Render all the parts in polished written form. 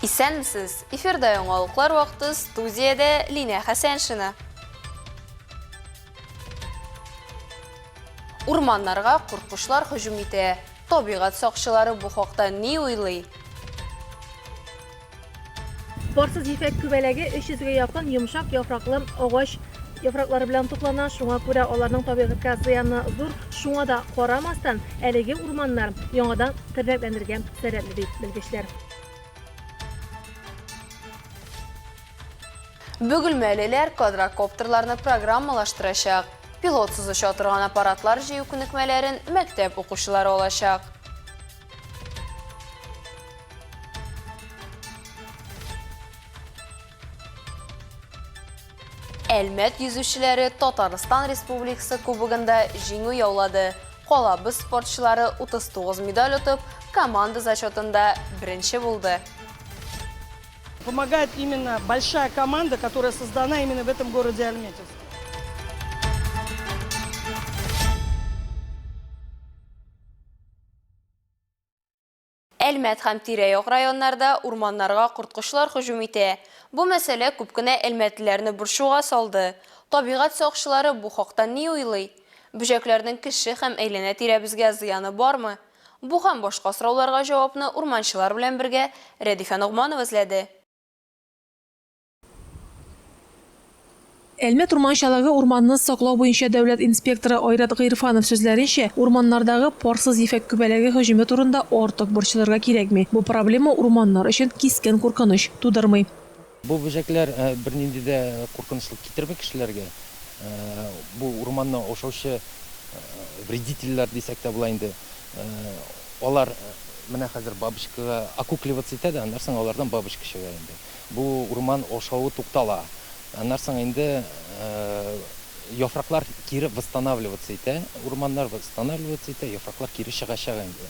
Исәнмесез! Эфирда яңалыклар вакыты студиядә Линә Хәсәншина. Урманнарга корткычлар һөҗүм итә. Табигать сакчылары бу хакта ни уйлый? Парсыз ефәк күбәләге 300 гә якын йомшак яфраклы агач яфраклары белән туклана, шуңа күрә аларның табигатькә зыяны зур. Шуңа да карамастан, әлеге урманнар яңадан тернәкләнергә сәләтле, ди белгечләр. Бөгелмәлеләр квадрокоптерларны программалаштырачак. Пилотсыз оча торган аппаратлар җыю күнекмәләрен мәктәп укучылары алачак. Әлмәт йөзүчеләре Татарстан Республикасы Кубогында җиңү яулады. Калабыз спортчылары 39 медаль отып, команда зачетында беренче булды. Помогает именно большая команда, которая создана именно в этом городе Альметьевске. Әлмәт һәм тирә-як районнарда урманнарга корткычлар һөҗүм итә. Бу мәсьәлә күп кенә әлмәтлеләрне борчуга салды. Табигать сакчылары бу хакта ни уйлый? Бөҗәкләрнең кеше һәм әйләнә-тирәбезгә зыяны бармы? Бу һәм башка сорауларга җавапны урманчылар белән бергә Рәдифә Ногманова эзләде. Әлмәт урманчалыгы урманны саклау буенча дәүләт инспекторы Айрат Гыйрфанов сүзләренчә, урманнардагы парсыз ефәк күбәләге һөҗүме турында артык борчылырга кирәкми, бу проблема урманнар өчен кискен куркыныч тудырмый. Бу бөҗәкләр бернинди дә куркынычлык китерми кешеләргә. Бу урманны ашаучы вредительләр дисәк тә була инде. Алар менә хәзер бабочкага окукливаться итә дә, аннан соң алардан бабочка чыга инде. Бу урман ашавы туктала. Аннан соң инде яфраклар кире восстанавливаться итә, урманнар восстанавливаться итә, яфраклар кире чыгачак инде.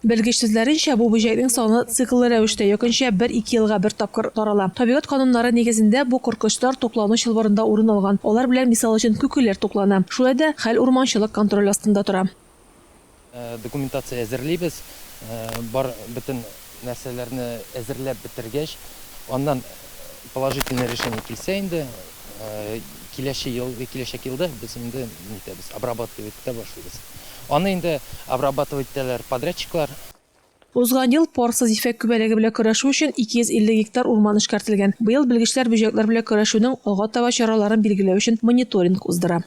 Белгеч сүзләренчә, бу бөҗәкнең саны цикллы рәвештә, якынча бер-ике елга бер тапкыр тарала. Табигать кануннары нигезендә, бу корткычлар туклану чылбырында урын алган. Алар белән, мисал өчен, күкеләр туклана. Шулай да, хәл урманчылык контроль астында тора. Документация әзерлибез. Бар бөтен нәрсәләрне әзерләп бетергәч, аннан положительный решение килсә инде, киләче ел, киләчәк елда без инде нитәбез, обрабатывать итә башлыйбыз. Аны инде обрабатывать итәләр подрядчиклар. Узган ел парсыз ефәк күбәләге белән көрәшү өчен 250 гектар урман эшкәртелгән. Быел белгечләр бөҗәкләр белән көрәшүнең алга таба чараларын билгеләү өчен мониторинг уздыра.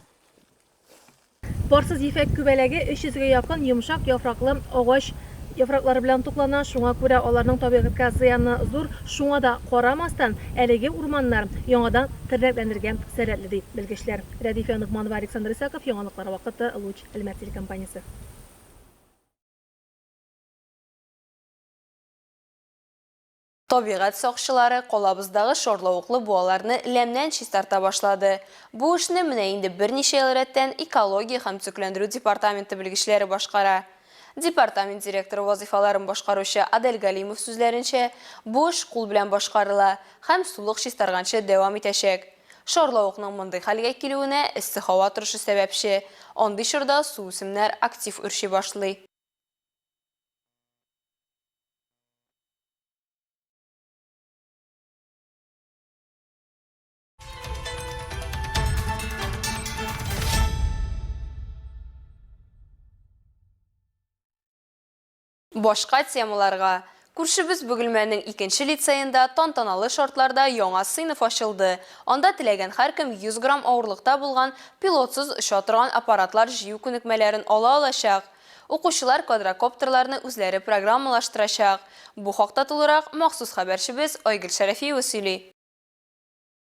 Парсыз ефәк күбәләге 300 гә якын йомшак яфраклы агач яфраклары белән туклана, шуңа күрә аларның табигатькә зыяны зур. Шуңа да карамастан, әлеге урманнар яңадан тернәкләнергә сәләтле, ди белгечләр. Рәдифә Ногманова, Александр Исаков, Яңалыклар вакыты, Луч, Әлмәт телекомпаниясе. Табигать сакчылары калабыздагы шарлавыклы буаларны ләмнән чистарта башлады. Бу эшне менә инде берничә ел рәттән экология һәм төзекләндерү департаменты белгечләре башкара. Департамент директоры вазыйфаларын башкаручы Адель Галимов сүзләренчә, бу эш кул белән башкарыла һәм сулык чистарганчы дәвам итәчәк. Шарлавыкның мондый хәлгә килүенә эссе һава торышы сәбәпче, андый чорда суүсемнәр актив үрчи башлый. Башка темаларга. Күршебез Бөгелмәнең икенче лицеенда тантаналы шартларда яңа сыйныф ачылды. Анда теләгән һәркем 100 грамм авырлыкта булган пилотсыз оча торган аппаратлар җыю күнекмәләрен ала алачак. Укучылар квадрокоптерларны үзләре программалаштырачак. Бу хакта тулырак махсус хәбәрчебез Айгөл Шәрәфиева сөйли.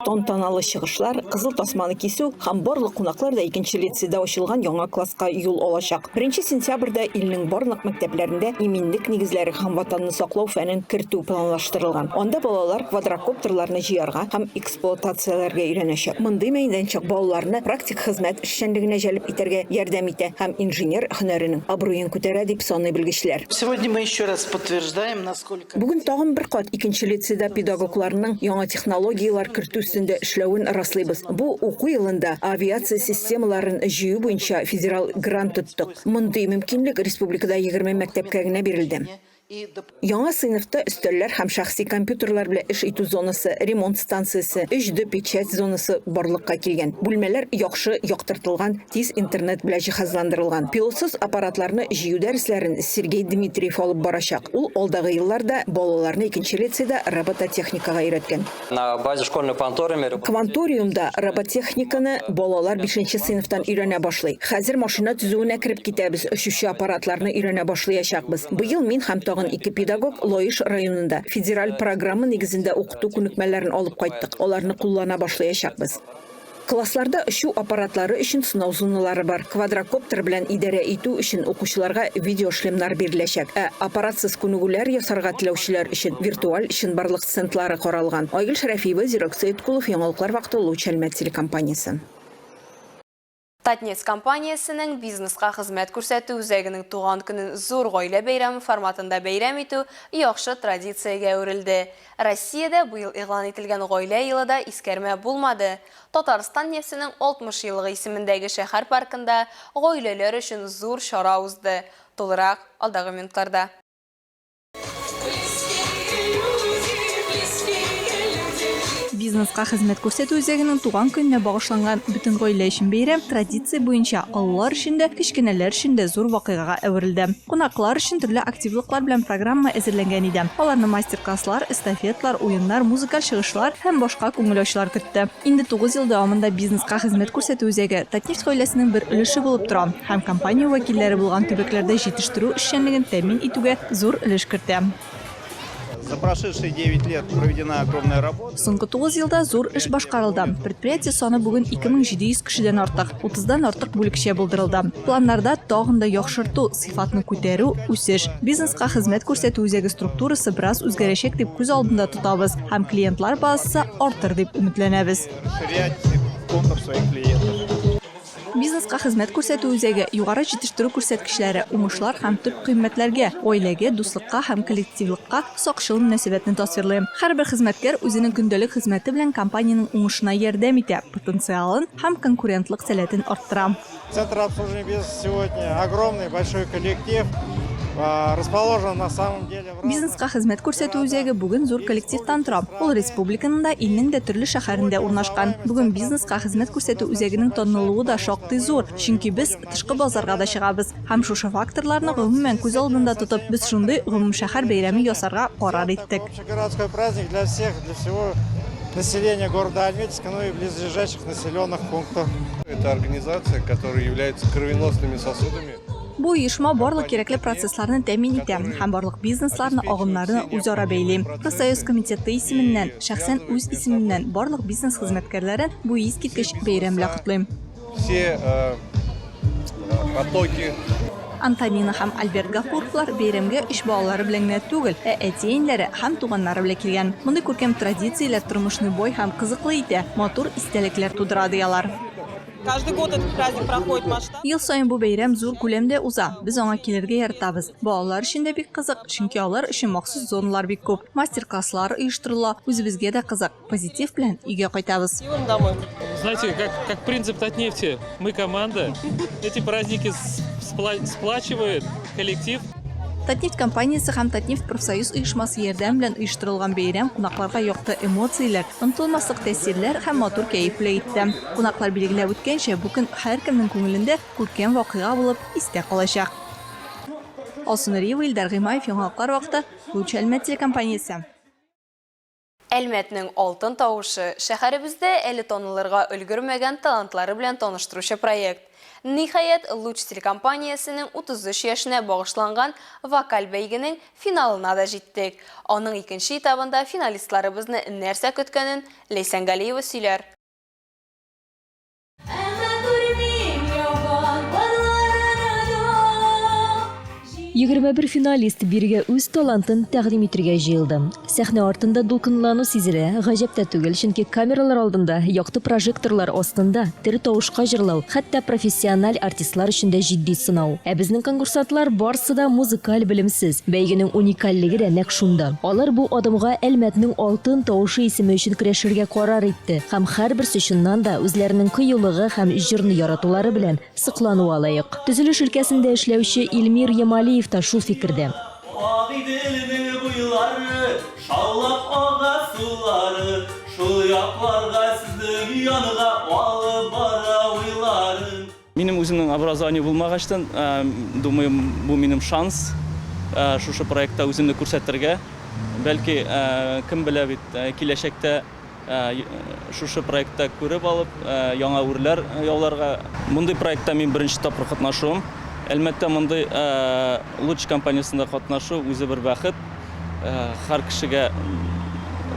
Тантаналы чыгышлар, кызыл тасманы кисү һәм барлык кунаклар да икенче лицейда ачылган яңа класска юл алачак. Беренче сентябрьдә илнең барлык мәктәпләрендә иминлек нигезләре һәм Ватанны саклау фәнен кертү планлаштырылган. Анда балалар квадрокоптерларны җыярга һәм эксплуатацияләргә өйрәнәчәк. Мондый мәйданчык балаларны практик хезмәт эшчәнлегенә җәлеп итәргә ярдәм итә һәм инженер һөнәренең абруен күтәрә, дип саный белгечләр. Сегодня мы еще раз подтверждаем, насколько. Бүген тагын бер кат икенче лицейда педагогларның яңа технологияләр кертү өстендә эшләвен раслыйбыз. Бу уку елында авиация системаларын җыю буенча федераль грант тоттык. Мондый мөмкинлек республикада 20 мәктәпкә генә бирелде. И Яңа сыйныфта өстәлләр һәм шәхси компьютерлар белән эш итү зонасы, ремонт станциясе, 3D печать зонасы барлыкка килгән. Бүлмәләр яхшы яктыртылган, тиз интернет белән җиһазландырылган. Пилотсыз аппаратларны җыю дәресләрен Сергей Дмитриев алып барачак. Ул алдагы елларда балаларны икенче лицейда робототехникага өйрәткән. На базе школьного кванториума. Кванториумда роботехниканы балалар бишенче сыйныфтан өйрәнә башлый. Хәзер машина төзүенә кереп китәбез, очучы аппаратларны өйрәнә башлыячакбыз. Быел мин һәм тагын ике педагог Лаеш районында федераль программа нигезендә укыту күнекмәләрен алып кайттык, аларны куллана башлыячакбыз. Классларда очу аппаратлары өчен сынау зоналары бар. Квадрокоптер белән идарә итү өчен укучыларга видеошлемнар биреләчәк. Ә аппаратсыз күнегүләр ясарга теләүчеләр өчен виртуаль чынбарлык стендлары каралган. Айгөл Шәрәфиева, Зирок Сәеткулов, Яңалыклар вакыты, Луч Әлмәт телекомпаниясе. Татнефть компаниясенең бизнеска хезмәт күрсәтү үзәгенең туган көнен зур гаилә бәйрәме форматында бәйрәм итү яхшы традициягә әверелде. Россиядә быел игълан ителгән Гаилә елы да искәрмә булмады. Татарстан нефтенең 60 еллыгы исемендәге шәһәр паркында гаиләләр өчен зур чара узды. Тулырак, алдагы минутларда. Бизнеска хезмәт күрсәтү үзәгенең туган көненә багышланган бөтен гаилә өчен бәйрәм традиция буенча олылар өчен дә, кечкенәләр өчен дә зур вакыйгага әверелде. Кунаклар өчен төрле активлыклар белән программа әзерләнгән иде. Аларны мастер-класслар, эстафетлар, уеннар, музыкаль чыгышлар һәм башка күңел ачулар көтте. Инде 9 ел дәвамында бизнеска хезмәт күрсәтү үзәге Татнефть гаиләсенең бер өлеше булып тора һәм компания вәкилләре булган төбәкләрдә җитештерү эшчәнлеген тәэмин итүгә зур өлеш кертә. За прошедшие 9 лет проведена огромная работа. Соңгы 9 елда зур эш башкарылды. Предприятие саны бүген 2700 кешедән артык, 30 дан артык бүлекчә булдырылды. Планнарда тагын да яхшырту, сыйфатны күтәрү, үсеш. Бизнеска хезмәт күрсәтү үзәге структурасы бераз үзгәрәчәк дип күз алдында тотабыз һәм клиентлар базасы артыр дип өметләнәбез. Расширять контур своих клиентов. Бизнеска хезмәт күрсәтү үзәге югары җитештерү күрсәткечләре, уңышлар һәм төп кыйммәтләргә, гаиләгә, дуслыкка һәм коллективлыкка сакчыл мөнәсәбәтне тасвирлый. Һәрбер хезмәткәр үзенең көндәлек хезмәте белән компаниянең уңышына ярдәм итә, потенциалын һәм конкурентлык сәләтен арттыра. Центр обслуживания бизнеса сегодня огромный, большой коллектив. Расположен на самом деле в Бизнеска хезмәт күрсәтү үзәге бүген зур коллективтан тора. Ул республиканың да, илнең дә төрле шәһәрендә урнашкан. Бүген бизнеска хезмәт күрсәтү үзәгенең танылуы да шактый зур, чөнки без тышкы базарга да чыгабыз. Һәм шушы факторларны гомумән күз алдында тотып, без шундый гомумшәһәр бәйрәме ясарга карар иттек. Городской праздник для всех, для всего населения города Альметьевска, ну и близлежащих населенных пунктов. Это организация, которая является кровеносными сосудами. Бу оешма барлык кирәкле процессларны тәэмин итә һәм барлык бизнесларны, агымнарны үзара бәйли. Профсоюз комитеты исеменнән, шәхсән үз исемемнән барлык бизнес хезмәткәрләрен бу искиткеч бәйрәм белән котлыйм. Все э, потоки. Антонина һәм Альберт Гафуровлар бәйрәмгә өч балалары белән генә түгел, ә әти-әниләре һәм туганнары белән килгән. Мондый күркәм традицияләр тормышны бай һәм кызыклы итә, матур истәлекләр тудыра, ди алар. Каждый год этот праздник проходит масштаб. Ел саен бу бәйрәм зур күләмдә уза. Без аңа килергә яратабыз. Балалар өчен дә бик кызык, чөнки алар өчен махсус зоналар бик күп. Мастер-класслар оештырыла, үзебезгә дә кызык. Позитив белән өйгә кайтабыз. Знаете, как, как принцип Татнефти, мы команда. Эти праздники сплачивает коллектив. Татнефть компаниясе һәм Татнефть профсоюз оешмасы ярдәме белән оештырылган бәйрәм кунакларга якты эмоцияләр, онытылмаслык тәэсирләр һәм матур кәеф бүләк итте. Кунаклар билгеләп үткәнчә, бу көн һәркемнең күңелендә күркәм вакыйга булып истә калачак. Алсу Нуриева, Илдар Гыймаев, Яңалыклар вакыты, Луч Әлмәт телекомпаниясе. Әлмәтнең алтын тавышы, шәһәребездә әле танылырга өлгермәгән талантлары белән таныштыручы проект. Ниһаять, Луч телекомпаниясенең 33 яшенә багышланган вокаль бәйгенең финалына да җиттек. Аның икенче этабында финалистларыбызны нәрсә көткәнен Ләйсән Галиева сөйләр. Әмма күрмим яуган карларны да. 21 финалист бирегә үз талантын тәкъдим итергә җыелды. Сәхнә артында дулкынлану сизелә, гаҗәп тә түгел, чөнки камералар алдында, якты прожекторлар астында тере тавышка җырлау, хәтта профессиональ артистлар өчен дә җитди сынау. Ә безнең конкурсантлар барсы да музыкаль белемсез. Бәйгенең уникальлеге дә нәкъ шунда. Алар бу адымга Әлмәтнең алтын тавышы исеме өчен көрәшергә карар итте. Һәм һәрберсе чыннан да үзләренең кыюлыгы һәм җырны яратулары белән соклануга лаек. Төзелеш өлкәсендә эшләүче Илмир Ямалиев та шул фикердә. Агыйделнең буйлары, Шаулап ага сулары, Шул якларга сезнең янга Алып бара уйларым. Минем үземнең образование булмагачтын, думаю, бу минем шанс шушы проектта үземне күрсәтергә. Бәлки, кем белә бит, киләчәктә шушы проектта күреп алып, яңа үрләр яуларга. Мондый проектта мин беренче тапкыр катнашуым. Әлмәттә мондый Луч компаниясендә катнашу үзе бер бәхет. Һәр кешегә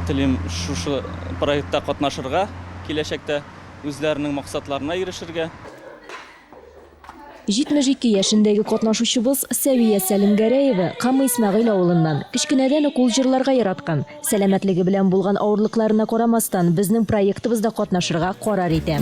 телим шушы проектта катнашырга киләчәктә, үзләренең максатларына ирешергә. 72 яшендәге катнашучыбыз Сәвия Сәлимгәрәева Кама Исмәгыйль авылыннан. Кечкенәдән үк ул җырларга яраткан. Сәламәтлеге белән булган авырлыкларына карамастан, безнең проектыбызда катнашырга карар итә.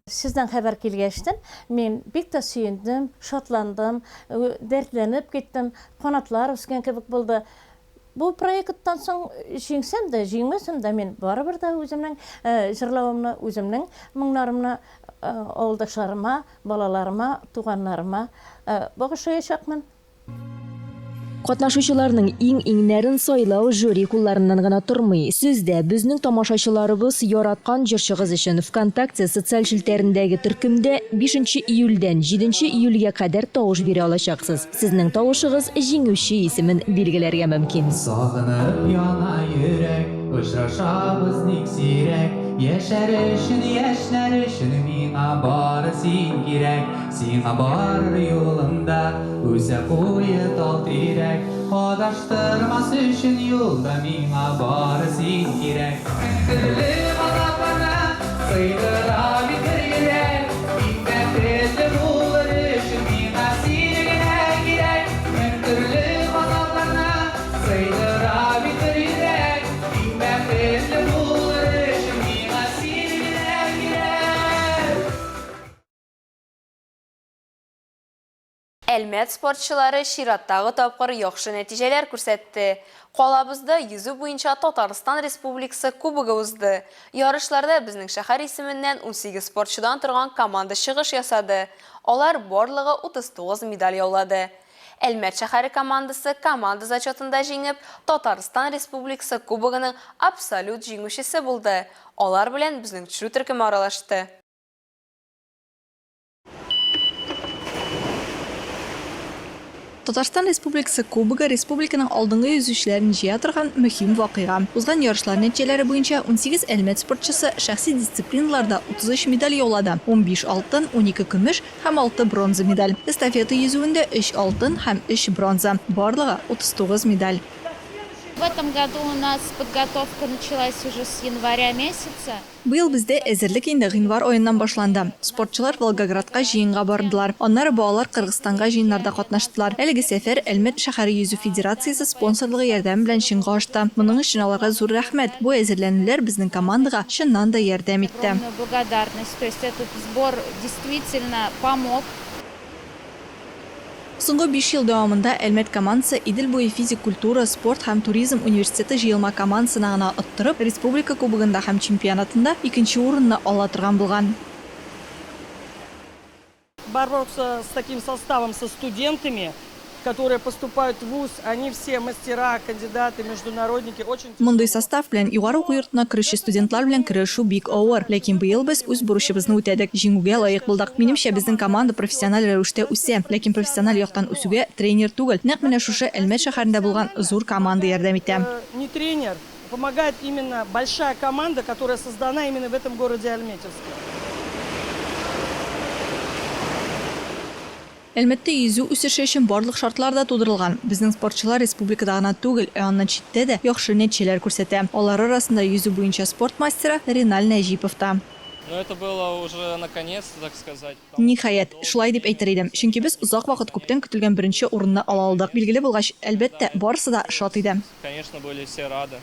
Сездән хәбәр килгәчтен, мин бик тә сөендем, шатландым, дәртләнеп киттем, канатлар үскән кебек булды. Бу проекттан соң җиңсәм дә, җиңмәсәм дә, мин барыбер дә үземнең җырлавымны, үземнең моңнарымны авылдашларыма, балаларыма, туганнарыма багышлаячакмын. Катнашучыларның иң-иңнәрен сайлау жюри кулларыннан гына тормый. Сез дә, безнең тамашачыларыбыз яраткан җырчыгыз өчен ВКонтакте социаль челтәрендәге төркемдә бишенче июльдән җиденче июльгә кадәр тавыш бирә алачаксыз. Сезнең тавышыгыз җиңүче исемен билгеләргә мөмкин. Сагынып яна йөрәк, Очрашабыз ник сирәк. Яшәр өчен, яшьнәр өчен Миңа бары син кирәк. Сиңа барыр юлымда Үсә куе тал-тирәк. Адаштырмас өчен юлда Миңа бары син кирәк. Төрле газапларны сыйдыра бит бер йөрәк. Мин бәхетле булыр өчен миңа син генә кирәк. Мең төрле газапларны сыйдыра бит бер йөрәк. Мин бәхетле булыр өчен миңа син генә кирәк. Әлмәт спортчылары чираттагы тапкыр яхшы нәтиҗәләр күрсәтте. Калабызда йөзү буенча Татарстан Республикасы Кубогы узды. Ярышларда безнең шәһәр исеменнән 18 спортчыдан торган команда чыгыш ясады. Алар барлыгы 39 медаль яулады. Әлмәт шәһәре командасы команда зачетында җиңеп, Татарстан Республикасы Кубогының абсолют җиңүчесе булды. Алар белән безнең төшерү төркеме аралашты. Татарстан Республикасы Кубогы республиканың алдынгы йөзүчеләрен җыя торган мөһим вакыйга. Узган ярышлар нәтиҗәләре буенча 18 Әлмәт спортчысы шәхси дисциплиналарда 33 медаль яулады, 15 алтын, 12 көмеш һәм 6 бронза медаль. Эстафета йөзүендә 3 алтын һәм 3 бронза. Барлыгы 39 медаль. В этом году у нас подготовка началась уже с января месяца. Быел бездә әзерлек инде гыйнвар аеннан башланды. Спортчылар Волгоградка җыенга бардылар. Аннары балалар Кыргызстанга җыеннарда катнаштылар. Әлеге сәфәр Әлмәт шәһәре йөзү федерациясе спонсорлыгы ярдәме белән чынга ашты. Моның өчен аларга зур рәхмәт. Бу әзерләнүләр безнең командага чыннан да ярдәм итте. Огромную благодарность. То есть этот сбор действительно помог. Соңгы биш ел дәвамында Әлмәт командасы Идел буе физик культура, спорт һәм туризм университеты җыелма командасына гына оттырып, республика кубогында һәм чемпионатында икенче урынны ала торган булган. Бороться с таким составом, со студентами, которые поступают в вуз, они все мастера, кандидаты, международники, очень Мондый состав белән югары уку йортына керүче студентлар белән көрәшү бик авыр. Ләкин быел без үз бурычыбызны үтәдек, җиңүгә лаек булдык. Минемчә, безнең команда профессиональ рәвештә үсә. Ләкин профессиональ яктан үсүгә тренер түгел, нәкъ менә шушы Әлмәт шәһәрендә булган зур команда ярдәм итә. Не тренер, помогает именно большая команда, которая создана именно в этом городе Альметьевске. Әлмәттә йөзү үсеше өчен барлык шартлар да тудырылган. Безнең спортчылар республикада гына түгел, ә аннан читтә дә яхшы нәтиҗәләр күрсәтә. Алар арасында йөзү буенча спорт мастеры Реналь Нәҗипов та. Но это было уже наконец, так сказать. Ниһаять, шулай дип әйтер идем, чөнки без озак вакыт күптән көтелгән беренче урынны ала алдык. Билгеле булгач, әлбәттә, барысы да шат иде. Конечно, были все рады.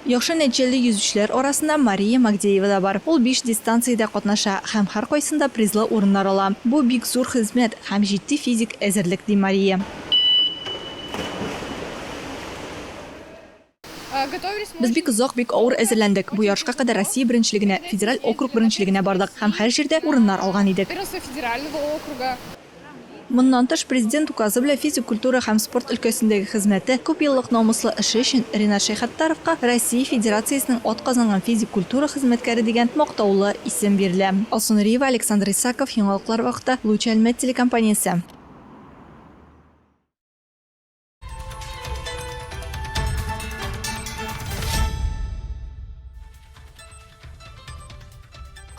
Яхшы нәтиҗәле йөзүчеләр арасында Мария Магдеева да бар. Ул биш дистанциядә катнаша һәм һәркайсында призлы урыннар ала. Бу бик зур хезмәт һәм җитди физик әзерлек, ди Мария. Без бик озак, бик авыр әзерләндек. Бу ярышка кадәр Россия беренчелегенә, федераль округ беренчелегенә бардык һәм һәр җирдә урыннар алган идек. Моннан тыш, Президент Указы белән физик культура һәм спорт өлкәсендәге хезмәте, күпьеллык намуслы эше өчен Ринат Шәйхаттаровка Россия Федерациясенең атказанган физик культура хезмәткәре дигән мактаулы исем бирелә. Алсу Нуриева, Александр Исаков, Яңалыклар вакыты, Луч Әлмәт телекомпаниясе.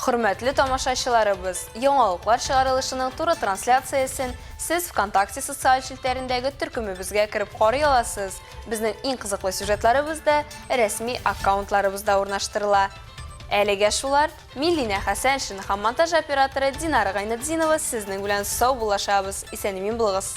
Хөрмәтле тамашачыларыбыз, яңалыклар чыгарылышының туры трансляциясен сез ВКонтакте социаль челтәрендәге төркемебезгә кереп карый аласыз. Безнең иң кызыклы сюжетларыбыз да рәсми аккаунтларыбызда урнаштырыла. Әлегә шулар. Мин Линә Хәсәншин һәм монтаж операторы Динара Гайнетдинова сезнең белән саубуллашабыз. Исән-имин булыгыз.